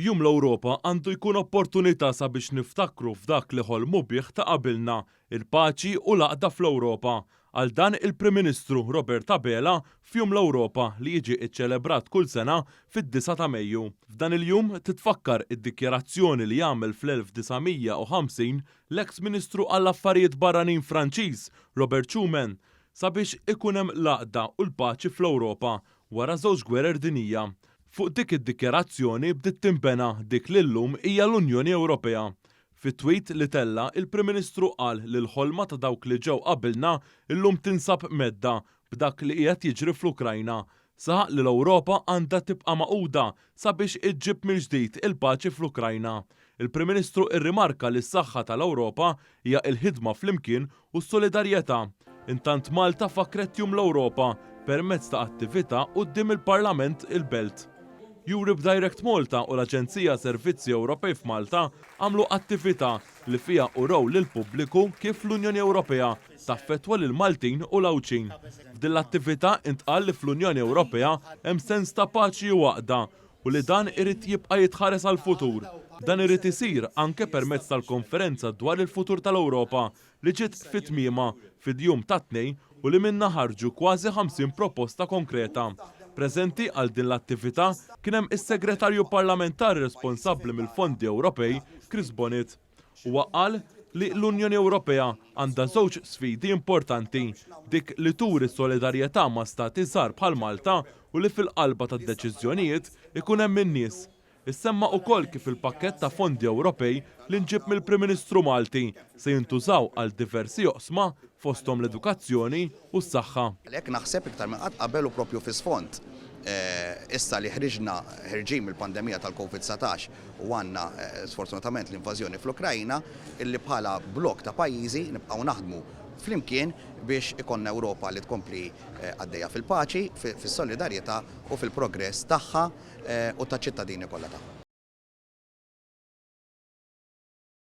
Jum l-Ewropa għandu jkun opportunità sabiex niftakru f'dak li ħolmu bih ta' qabilna, il-paċi u l-għaqda fl-Ewropa. Qal dan il-Prim Ministru Robert Abela f'Jum l-Ewropa li jiġi ċċelebrat kull sena fid-disgħa ta' Mejju. F'dan il-jum titfakkar id-dikjarazzjoni li għamel fl-1950 l-eks Ministru għall-Affarijiet Barranin Franċiż Robert Schuman sabiex ikun hemm l-għaqda u l-paċi fl-Ewropa wara żewġ gwerer dinjija. Fuq dik id-dikjarazzjoni bdiet tinbena dik li llum hija l-Unjoni Ewropea. Fi tweet li tella', il-Prim Ministru qal li l-ħolma ta' dawk li ġew qabilna llum tinsab mhedda b'dak li qiegħed jiġri fl-Ukrajna. Saħaq li l-Ewropa għandha tibqa' magħquda sabiex iġġib mill-ġdid il-paċi fl-Ukrajna. Il-Prim Ministru rrimarka li s-saħħa tal-Ewropa hija l-ħidma flimkien u s-solidarjetà. Intant Malta fakkret Jum l-Ewropa permezz ta' attività quddiem il-Parlament il-Belt. Europe Direct Malta u l-Aġenzija Servizzi Ewropej f'Malta għamlu attività li fiha urew lill-pubbliku kif l-Unjoni Ewropea taffettwa lill-Maltin u l-Għawdxin. F'din l-attività intqal li fl-Unjoni Ewropea hemm sens ta' paċi u għaqda u li dan irid jibqa' jitħares għall-futur. Dan irid isir anke permezz tal-konferenza dwar il-futur tal-Ewropa li ġiet fi tmiemha fil-jum tat-Tnejn u li minnha ħarġu kważi 50 proposta konkreta. Preżenti għal din l-attività kien hemm is-Segretarju Parlamentari responsabbli mill-Fondi Ewropej, Chris Bonett. Huwa qal li l-Unjoni Ewropea għandha żewġ sfidi importanti, dik li turi solidarjetà ma' stati żgħar bħal Malta u li fil-qalba tad-deċiżjonijiet ikun hemm in-nies. Issemma ukoll kif il-pakkett ta' fondi Ewropej li nġieb mill-Prim Ministru Malti se jintużaw għal diversi oqsma fosthom l-edukazzjoni u s-saħħa. Għalhekk naħseb iktar minn qatt qabel u proprju fi sfond issa li ħriġna ħerġin mill-pandemija tal-Covid 19 u għandna sfortunatament l-invażjoni fl-Ukraina, illi bħala blokk ta' pajjiżi nibqgħu naħdmu flimkien biex ikollna Ewropa li tkompli għaddejja fil-paċi, fis-solidarjetà u fil-progress tagħha u taċ-ċittadini kollha tagħha.